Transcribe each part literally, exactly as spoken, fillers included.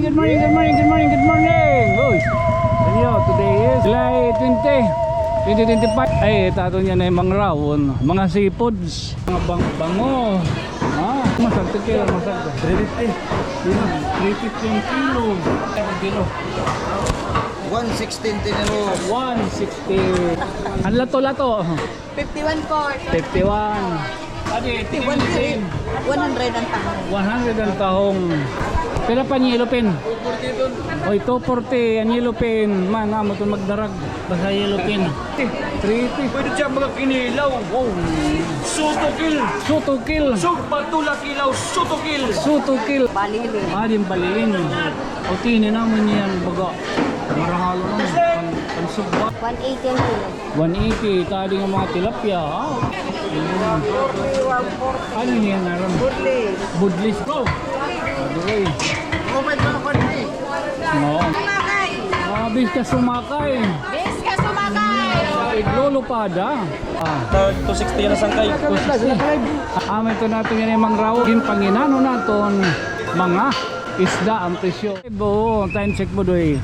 Good morning, good morning, good morning, good morning. Uy. Inyo, today is July twenty, twenty twenty-five. Ay, ito aton yana nga mangrawon. Mga seafoods. Mga bang-, bango. Ah, masagto kilo, masagto. Three fifty. Three fifty an kilo. Kilo. One sixty an kilo. One sixty. An lato-lato. Fifty-one po. Fifty-one. Adi, fifty-one diri. One hundred an tahong. One hundred an tahong. Pira pa an yellowfin? Oy, two forty an yellowfin. Man, amo iton magdarag. Basta yellowfin. Three eighty. Pwede siya mga kinilaw. Wow. Sutukil. Sutukil. Sugba, tula, kilaw, sutukil. Sutukil. Balilin. Ah, din balilin. O, tini naman yan, baga. Marahalo naman. Pan, pansugba. One eighty an kilo. One eighty, kadi nga mga tilapia, ha? Mm. Ano niya na ron? Budlis. Budlis, bro. Aduay. Oo. Ah, bis ka sumakay. Bis ka sumakay. Iglulupada. Ah. Two sixty na sangkay. Ah, may ito natin yan yung mangrawon. Yung panginano natin, mga isda ang presyo. Oo, time check mo, Doy.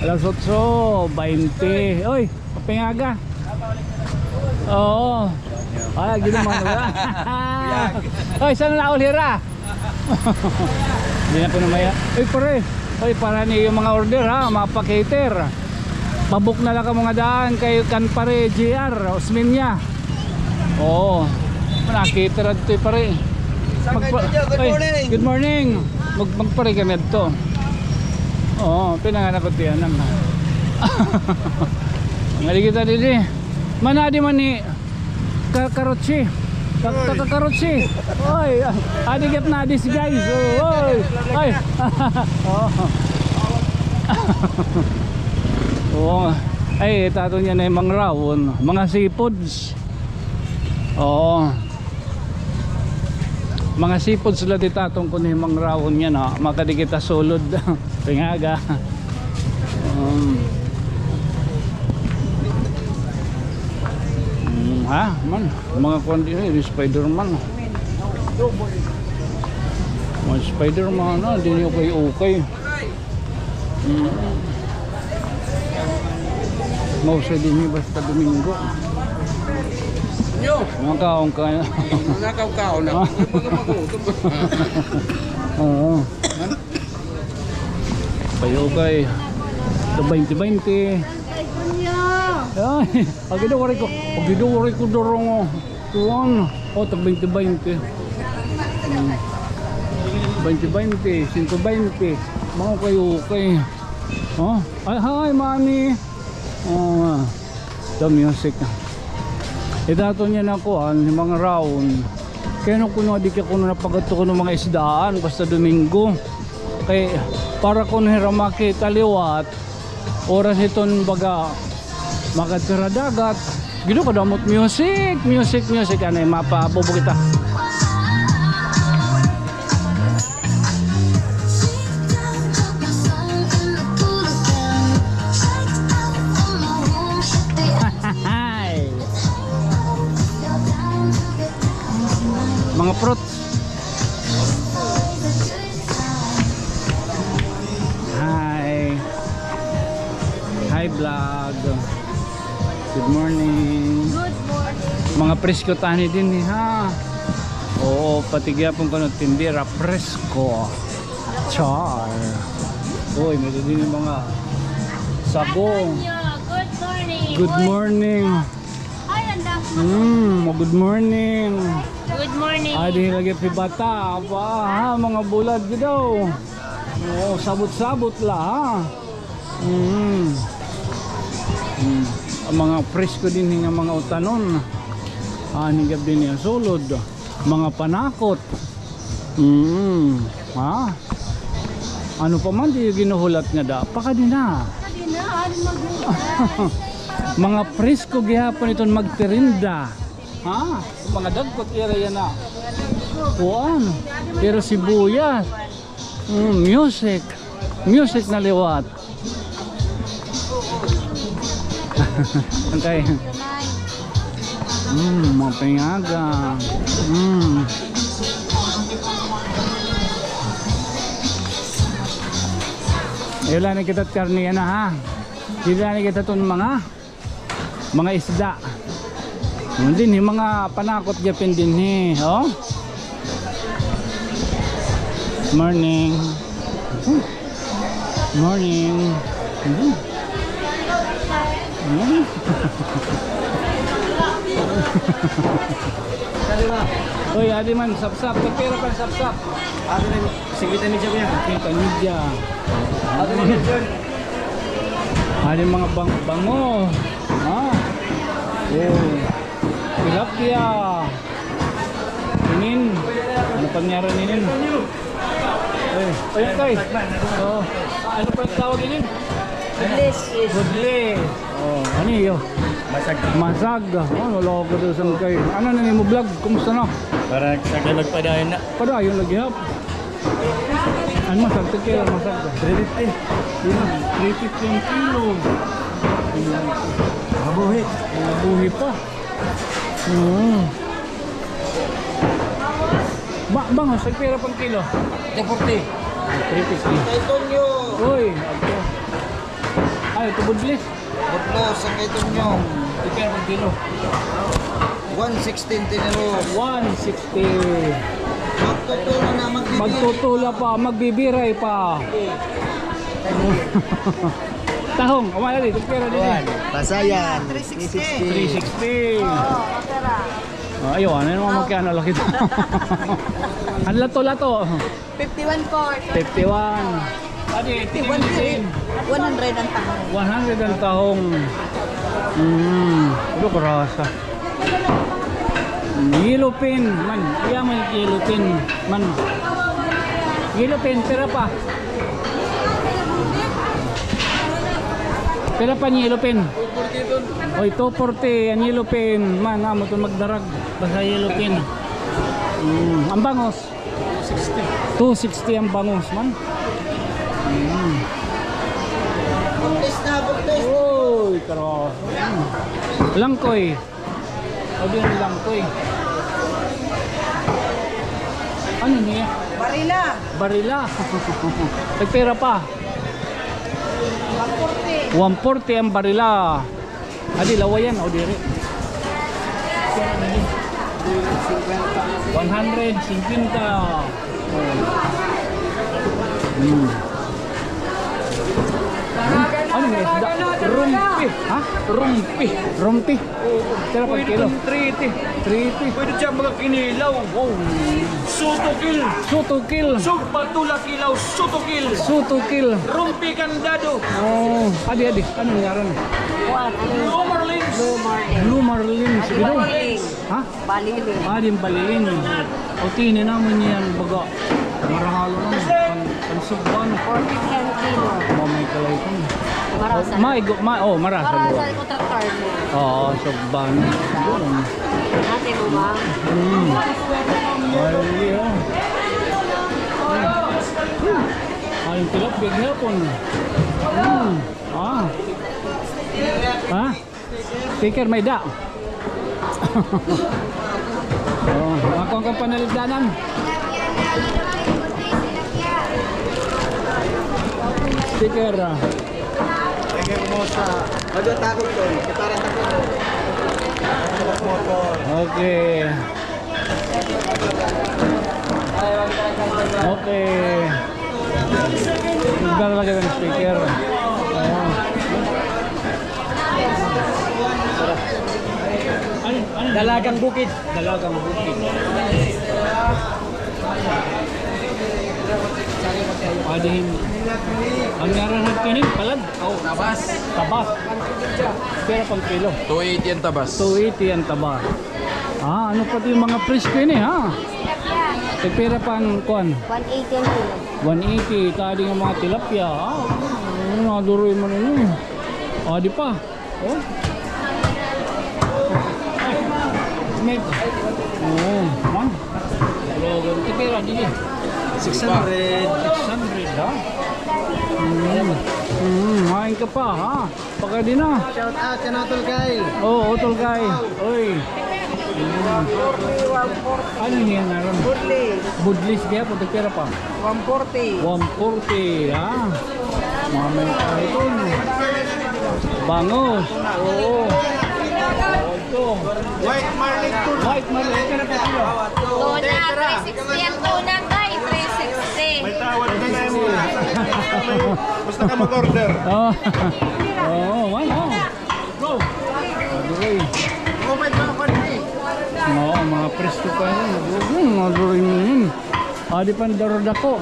Alas otso baynte. Oy, kapingaga. Oo. Ay, ginawa mo na. Oy, saan na ako, Lira? Hindi na ko na maya. Oy, pare. Oy, para niyo mga order, ha, mapa-cater. Pabook na la kamo ngada kay kan pare J R Osmeña. Oo. Nakita ra dito, pare. Magpa-, good morning. Ay, good morning. Mag-, magpare kami dito. Oo, pinanganak ko tiyan lang. Ngali kita didi. Manadi man ni ka-, karotsi. Ka-, taga karotsi. Oy, ah, adi gap na, adi si guys. Oh, oy. Ay. Oh. Oo. Ay, ito aton yana nga mangrawon. Mga seafoods. Oo. Mga seafoods la dida aton kun himangrawon yana, ha. Makadi kita sulod. Pingaga. Um. Mm, ha? Man, mga kuan din, eh, Spider-Man. Mga Spider-Man, ha? Di niyo kay okay. Mm. Mausa dinhi basta Domingo. Yo! Mga kaon kay. Mga kaon-kaon na. Oo. Kayo kay. Ito, baynte baynte. Ay, agido, waray ko. Agido, waray ko durong, oh. Kuan. O, tag baynte baynte. Hmm. Baynte baynte, sento baynte. Mga okay, okay. Oh, ay, hi, mami. Oh, the music. Ito aton yana kuan, mga rawon. Kay ano kuno, di ka kuno napagadto kuno mga isdaan, basta Domingo. Kay para kuno hira makita liwat, oras iton baga makadto hira dagat. Gidto kadamo it music, music, music. Anay, mapabubo kita. Mga fruits. Hi. Hi, vlog. Good morning. Good morning. Mga presko tani dinhi, ha? Oo, pati gihapon kuno tindera, presko. Char. Uy, may dinhi mga sagong. Good morning. Good morning. Ay, ang dami. Mm, good morning. Good morning. Adi lagi pi bata, apa, ha, mga bulad gid daw. Oo, sabot-sabot la, ha. Mm. Mm. An mga presko dinhi nga mga utanon. Ah, nigab dinhi an sulod. Mga panakot. Mm. Ha? Ano pa man di ginuhulat nga da? Pakadi na. Pakadi na, ano maghulat? Mga presko gihapon iton magtirinda. Ha? Mga dagko it ira yana. Kuan. Pero sibuyas. Mm, music. Music na liwat. Okay. Mm, mga pingaga. Mm. Wala na kita karne yana, ha. Diri na kita ton mga, mga isda. Dinhi mga panakot gihapon dinhi, oh. Morning. Morning. Hmm. Hmm. Uy, adi man, sapsap. Pagpira pa sapsap? Adi man, singkwenta media ko yan. Singkwenta media. Adi man, yun. Adi mga bang-, bango. Ah. Oh. Tilapia. Inin. Ano pa niya rin inin? Eh, ayun, kay. Oh, ano pa yung tawag inin? Budlis. Budlis. Oh, ano yun? Masag. Masag. Oh, naloko doon sa kay. Ano na nimo vlog? Kumusta na? Para sa kay magpadayon na. Padayon na gihap. Ano masag? Tagkira masag. Three fifty. Yun, three fifty ang kilo. Mabuhi. Mabuhi pa. Hmm. Ba, bangus, tagpira pang kilo? Three forty. Three fifty. Kay Tonyo. Uy, agto. Ay, ito budlis. Budlis, ang kay Tonyo. Tagpira pang kilo? One sixty tiniro. One sixty. Magtutula na, magbibira. Magtutula pa, magbibiray pa. Tahong, umaya di, tagpira din eh. Pasayan. Three sixty. Three sixty. Oo, pera. Oh, ayaw, ano naman magkano laki ito? Ang lato-lato. Fifty-one po. Fifty-one. Adi, fifty-one din. One hundred ang tahong. One hundred ang tahong. Mm. Ano karasa? Yellow fin, man. Iya man yellow fin, man. Yellow fin, pira pa? Pira pa ang yellow fin? Oy, two forty ang yellow fin. Man, amo to magdarag. Basta yellow fin. Mm, ang bangus. Two sixty. Two sixty ang bangus, man. Mm. Buntis na, buntis. Oy, karo. Langkoy. O, di na lang ko eh. Ano niya? Barila. Barila. Tagpira pa? One forty. One forty ang barila. Adi, lawayan o diri? One hundred, singkwenta. Hmm. Ano nga isda? Rumpi. Ha? Rumpi. Rumpi. Pira pa kilo? Pwede three eighty. Three eighty. Pwede siya mga kinilaw. Wow. Sutukil. Sutukil. Sugba tula kilaw, sutukil. Sutukil. Rumpi kandado. Oh, adi, adi. Ano nga ron? Kuan, ano? Blue marlins. Blue marlins. Blue marlins. Blue marlins. Ha? Balilin. Ah, din balilin. O, tini naman niyan, baga. Marahalo naman. Pan-, pansugban. Four fifty ang kilo. Mamay kalay ko. Marasa. Maigo, ma-, oh, marasa. Marasa ko traktor mo. Oo, sugban. Ate mo ba? Mm. Ay, oh. Ay, tilapia gihapon. Mm. Ah. Ha? Sticker, may da. Oh, ako ang kapanalipdanan. Sticker, ah. Sige, kumusta? Ano, takot ko? Parang takot ko. Okay. Okay. Magdala ka ng sticker. Ayan. Dalagang bukid. Dalagang bukid. Pwede. Ang ngaran natin, palad. Oh, tabas. Tabas. Pira pang kilo? Two eighty ang tabas. Two eighty ang tabas. Ah, ano pati yung mga presko ini, ha? Tilapia. Tagpira pang kuan? One eighty ang kilo. One eighty, kadi nga mga tilapia, ha? Ano, naduroy man ini. Ah, di pa. Oh. Smith. Oh, man. Logan, tagpira, di. Six hundred. Six hundred, ha? Mm. Mm, main ka pa, ha? Pagka di na. Shout out kan Utol Kay. Oh, Utol Kay. Oy. Ano niyan na ron? Budlis. Budlis kaya po, tagpira pa? One forty. One forty, ha? Mga may kahit yun. Bangos. Oo. Ito. White marlin tuna. White marlin. Tuna, three sixty ang tuna, kay three sixty. May tawad na tayo muna. Basta ka mag-order. Oh. Oo, man, oh. Bro. Aduroy. Oo, mga presko pa yun. Hmm, aduroy mo yun. Ah, di pa ang daro dako.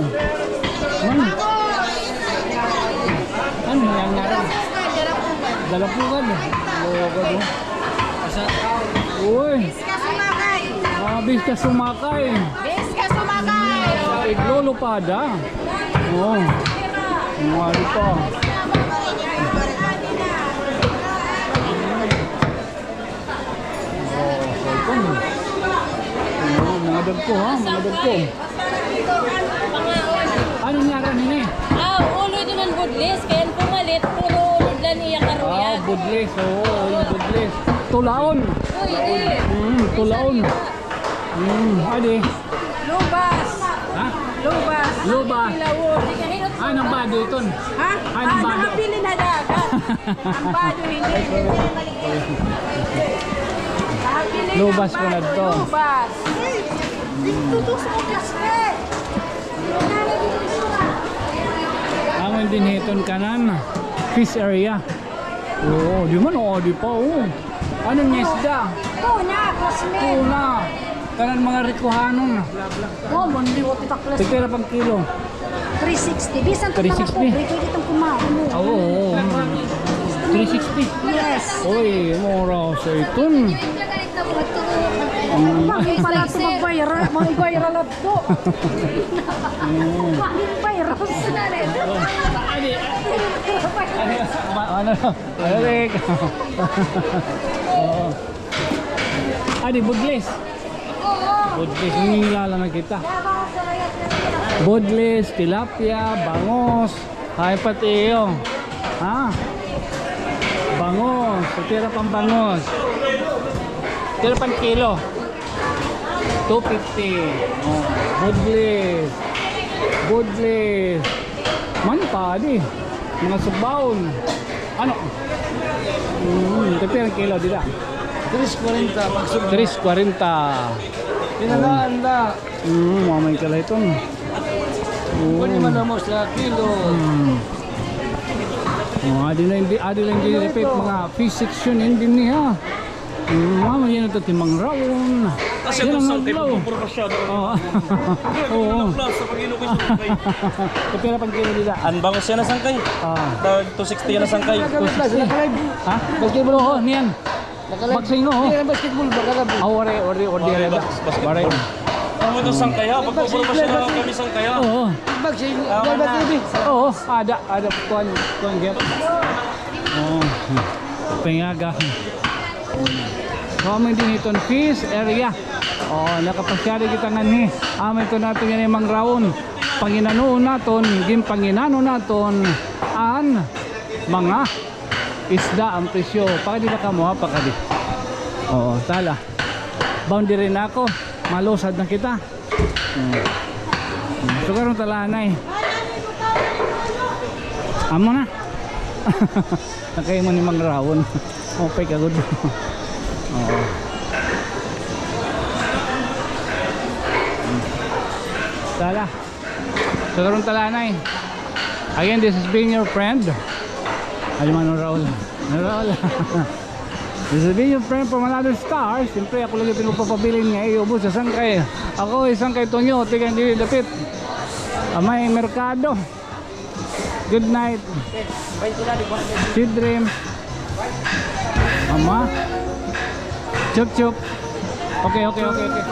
Hmm. Ano yan, naran? Dalapugan. Dalapugan, oh. Uy. Bis ka sumakay. Ah, bis ka sumakay. Bis ka sumakay. Iglulupada. Oh. Mga ito. Oh, so ito. Oh, mga dagko, ha? Mga dagko. Ano nga rin ini? Ah, ulo ito ng budlis. Kaya ang pumalit, puro ulo lang iya karuya. Ah, budlis. Oo, yung budlis. Tulaon. Uy, di. Mm, tulaon. Mm, adi. Lubas. Ha? Lubas. Lubas. Ilawod. Di ka hinot. Ah, nang bado iton. Ha? Ah, nang bado. Nakabili na dagat. Ang bado, hindi. Nakabili na. Lubas ko na to. Lubas. Dito to sa Ogas, eh. Amo dinhi iton kanan. Fish area. Oo, di man, oo, di pa, oo. Ano nga isda? Tuna, klasme. Tuna. Kanan mga rikuhanon. Oh, mandi, wati taklas. Tagpira pang kilo? Three sixty. Bisan itong mga pobre, pwede itong kumain mo. Oo, oo, oo. Three sixty? Yes. Uy, mura sa iton. Bakit pala ito mag-viral? Mag-viral. Do. Virus. Ano? Ano, Rick? Oo. Adi, budlis. Budlis, nilala na kita. Budlis, tilapia, bangos. Ay, pati iyo. Ha? Bangos. Tira pang bangos. Tira pang kilo. Two fifty. Oh, budlis. Budlis. Man pa, di. Mga subaon. Ano? Mm, ito yung kilo, di ba? Tres kwarenta, pag subaon. Tres kwarenta. Pinalaan na. Mm, mamay ka lang ito. Pwede man naman sa kilo. Mm. Oh, adi na hindi, adi na hindi repeat, mga fish section, hindi niya. Mm, mama, yan ito, timang raon. Kasi yan ang sangkay, adlaw. Puro pa siya. Oo. Oo. Sa pag-ilog yung sangkay. Kapira pang kilo nila? An bangos yan na sangkay. Ah. Tag two sixty yan na sangkay. Two sixty. Ha? Basketball. Oo, niyan. Basketball, oo. Hindi, basketball, basketball. Ah, wari, wari, wari, wari. Bas-, basketball. Wari. Ang ito sangkay, ha? Pag puro pa siya na kami sangkay, ha? Oo. Basketball, basketball. Oo, ada, ada, kuan, kuan, gap. Oo. Pangaga. Kami din iton fish area. Oh, nakapasyari kita nganhi. Amo ito naton yan, mga raon. Panginanon naton, ginpanginano naton an mga isda, an presyo. Pakadi na kamo, ha, pakadi. Oo, tala. Boundary na ako. Malusad na kita. Hmm. So, karon talanay. Amo na. Nakay mo ni Mang Rawon. Okay ka gud. Oo. Tala. So, karon talanay. Again, this is being your friend. Ay, Manong Raul. Manong Raul. This is being your friend from another star. Siyempre, ako lagi pinagpapabilin nga, eh, ubos sa sangkay. Ako, isang kay Tonyo, tigang dili dapit. Ah, may merkado. Good night. Sweet dream. Ama. Chup, chup. Okay, okay, okay, okay.